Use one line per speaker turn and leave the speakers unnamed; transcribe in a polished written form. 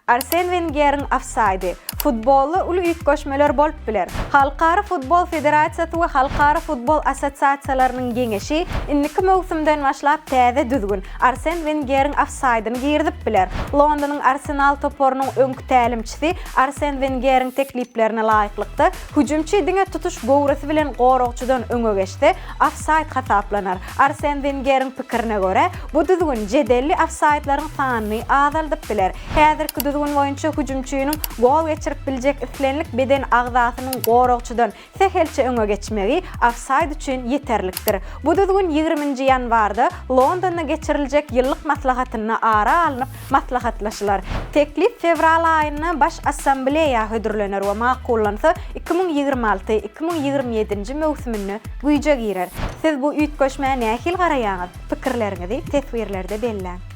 Arsen Wengeriň ofsaýdy. Futbolda uly üýtgeşmeler bolup biler. Halkara futbol federasiýasy we Halkara futbol assosiasiýalarynyň geňeşi indiki möwsümden başlap täze düzgün, Arsen Wengeriň ofsaýdyny girizip biler. Londonyň Arsenal toparynyň öňki tälimçisi Arsen Wengeriň tekliplerine laýyklykda, hüjümçi diňe tutuş göwresi bilen goragçydan öňe geçse, ofsaýd hasaplanar. Arsen Wengeriň pikirine görä, bu düzgün jedelli ofsaýdlaryň sanyny azaldyp biler. Häzirki düzgün boýunça hüjümçiniň gol geçirip biljek islendik beden agzasynyň goragçydan sähelçe öňe geçmegi ofsaýd üçin ýeterlikdir. Bu düzgün ýigriminji ýanwarda Londonda geçiriljek ýyllyk maslahatynda ara alnyp maslahatlaşylar. Teklip fewral aýynda Baş Assambleýa hödürlener we makullansa, 2026, 2027-nji möwsüminde güýje girer. Siz bu üýtgeşmä nähili garaýaňyz? Pikirleriňizi teswirlerde belläň.